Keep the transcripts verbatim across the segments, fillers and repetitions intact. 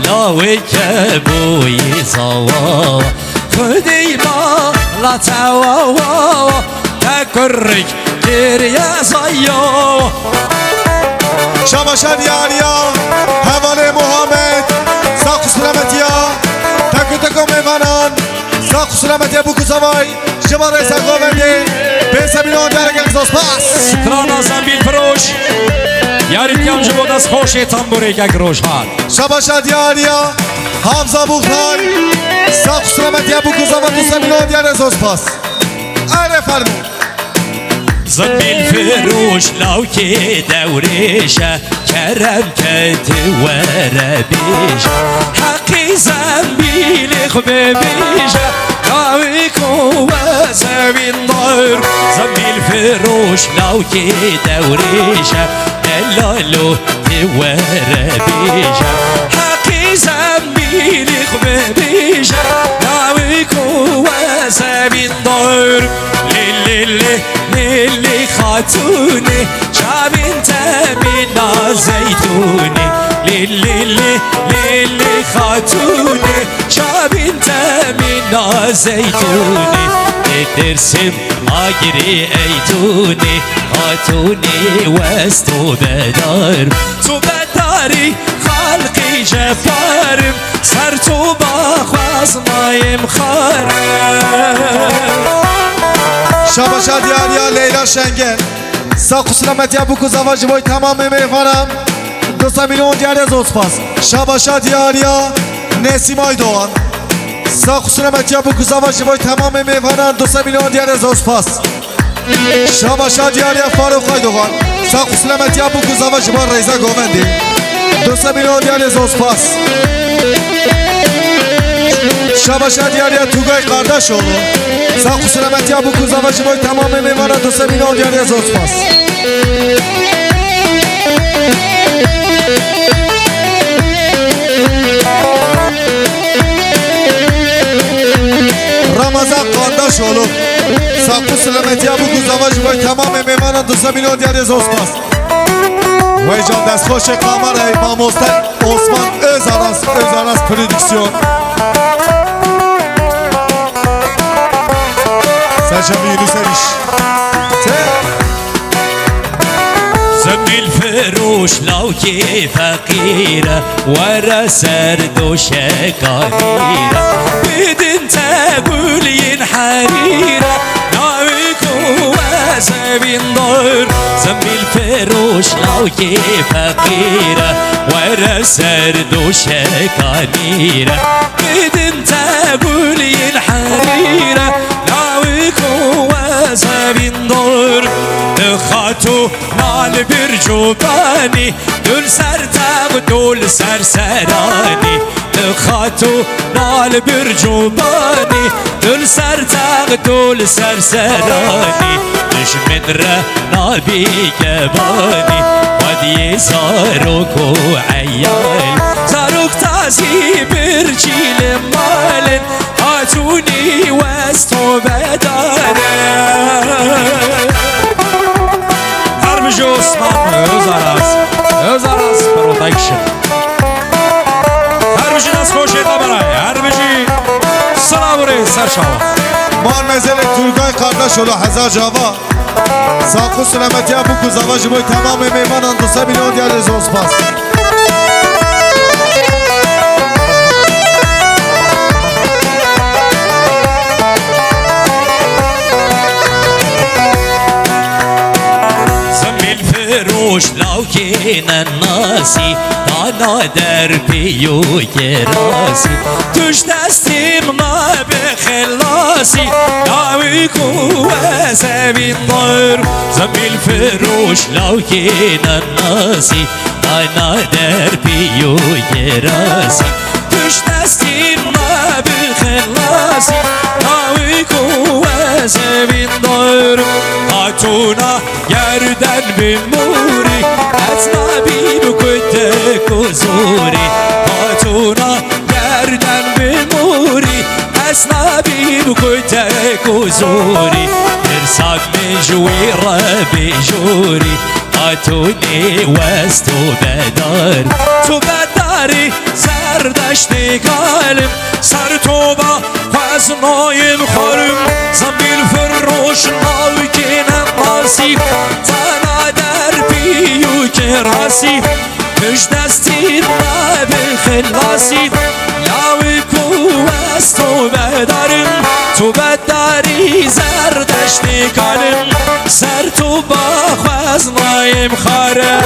Dawê kebûyî zawa, xwedî mala te wawa, te kurik kiriye zaya. Şabaşa diyariya, hevalê Muhammed, sax û selametiya, tek û teko mêvanan, sax û selametiya bûk û zavay. Ji bo rêza govendê, pênc sed milyon diyarek ek zospas. Strana Zembîl Firoş, yarîtiyan ji bo destxweşê tamburê kek Rojhat. Şabaşa diyariya, Hamza Buxar, sax û selametiya bûk û zava du sed milyon diyare zospas. Erê fermo. Zembîl Firoş lawkê dewrêş e. Kerem ke tu were bêje, heqî zembîlê xwe bêje, dawî ku we zewîndar, zembîl firoş lawkê dewrêje, delalo tu were bêje, heqî zembîlê xwe bêje, dawî ku we zewîndar. Lê, lê, lê, lê, lê, xatûnê, çavên te mîna zeytûnê. Lê, lê, lê, lê, lê, xatûnê, çavên te mîna zeytûnê. Lê Dêrsim agirê eydûnê, xatûnê wes tu bedar. Tu bedarî xelqî ceparim, ser tu baxwaz nayêm xarim. Şabaşa diyariya Leyla Şengel. Sax û selametiya bûk û zava ji bo temamê mêvanan. Du sed milyon diyar ez û spas. Şabaşa diyariya Nesîm Aydoğan. Sax û selametiya bûk û zava ji bo temamê mêvanan. Du sed milyon diyar ez û spas. Şabaşa diyariya Faruk Aydoğan. Sax û selametiya bûk û zava ji bo rêza govendê. Du sed milyon diyar ez û spas. Şabaşa diyariya Tugay Kardeşoğlu. Sax û selametiya bûk û zava ji bo temamê mêvanan. Du sed milyon diyar ez û spas. Ramazan Kardeşoğlu. Sax û selametiya bûk û zava ji bo temamê mêvanan. Du sed milyon diyar ez û spas. Wey can destxweşê kamerayê mamoste Osman Özaras, Özaras Prodüksiyon. Serçem Yunus Eriş. Te- Zembîl firoş lawkê feqîr e, were ser doşeka nîr e. Bidin te gul yên herîr e, navê ku we zevîndar. Zembîl firoş lawkê feqîr e, were ser doşeka nîr e. Bidin te gul yên herîr e, navê ku we zevîndar. Di xatû nal bir cobanî, dul ser tex, dul ser seranî. Di xatû nal bir cobanî, dul ser tex, dul ser seranî. Dijmin re nabî gebanî, xwediyê zarok û eyal. Zarok tazî birçî li malin, Hatûnî wes tu bedar e. Her bijî Osman Özaras. Özaras Production. Her bijî destxweşê te berayê. Her bijî. Silav û rê ser çawa. Mar mezelê Turgay Kardeşoğlu hezar cava. Sax û selametiya bûk û zava ji bo temamê mêvanan. Du sed milyon diyar ez û spas. Zembîl firoş lawkê nenasî, dana derpê yo kirasî. Tu ji destê min nabe xelasî, dawî ku we zevîndar. Zembîl firoş lawkê nenasî, dana derpê yo kirasî. Tu ji destê min nabe xelasî, dawî ku we zevîndar. Hatûna Gerden bi morî, ez nabîm kutek û zorî. Hatûna gerden bi morî, ez nabîm kutek û zorî. Tirsak min ji wî re bê jorî, hatûnê wes tu bedar. Tu bedarî, ser de Ştêkalim ser toba xweznayim xwarim, zembîl firoş navkî neqasî, tena derpî û kirasî, pişt destî me bi xilasî, lawik û ez tobedarim, tobedarî zerdeştî kalim, ser toba xweznayim xwarim.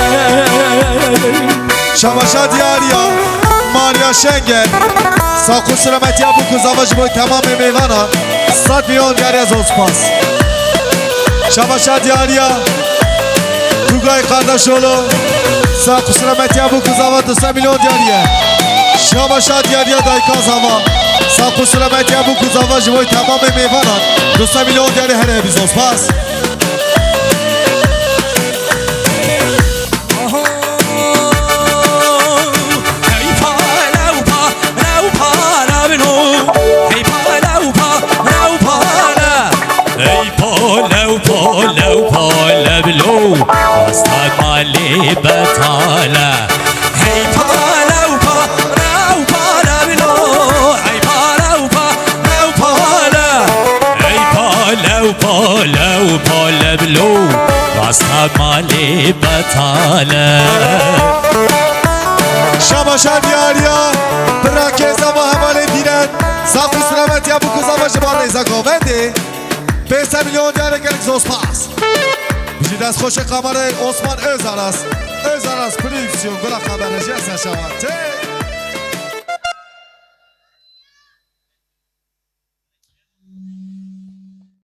Şabaşa diyariya Maria Şenger. Sağ ol, selamet ya bu kuzava ji bo temamê mêvana. Sed milyon diyariya zor spas. Şabaşa diyariya Tugay Kardeşoğlu. Sağ ol, selamet ya bu kuzava du sed milyon diyariye. Şabaşa diyariya dayka zava. Sağ ol, selamet ya bu kuzava ji bo temamê mêvana. Du sed milyon diyariye here bi zor spas. Hey palew palew pale bilo. Hey palew palew pale. Hey palew palew pale bilo. Asta malê betale. Hey palew palew pale bilo. Hey palew palew pale. Hey palew palew pale bilo. Asta malê betale. Şabaşa diyariya bira kêza ma hevalê dînen. Sağ ol, selamet ya bu kuzava ji bar rêza govendê. Pênc sed milyon diyare gelek zor spas. Ji destxweşê kamerayê Osman Özaras. Özaras Prodüksiyon, gula kamera ji Esen Şaban. Tê.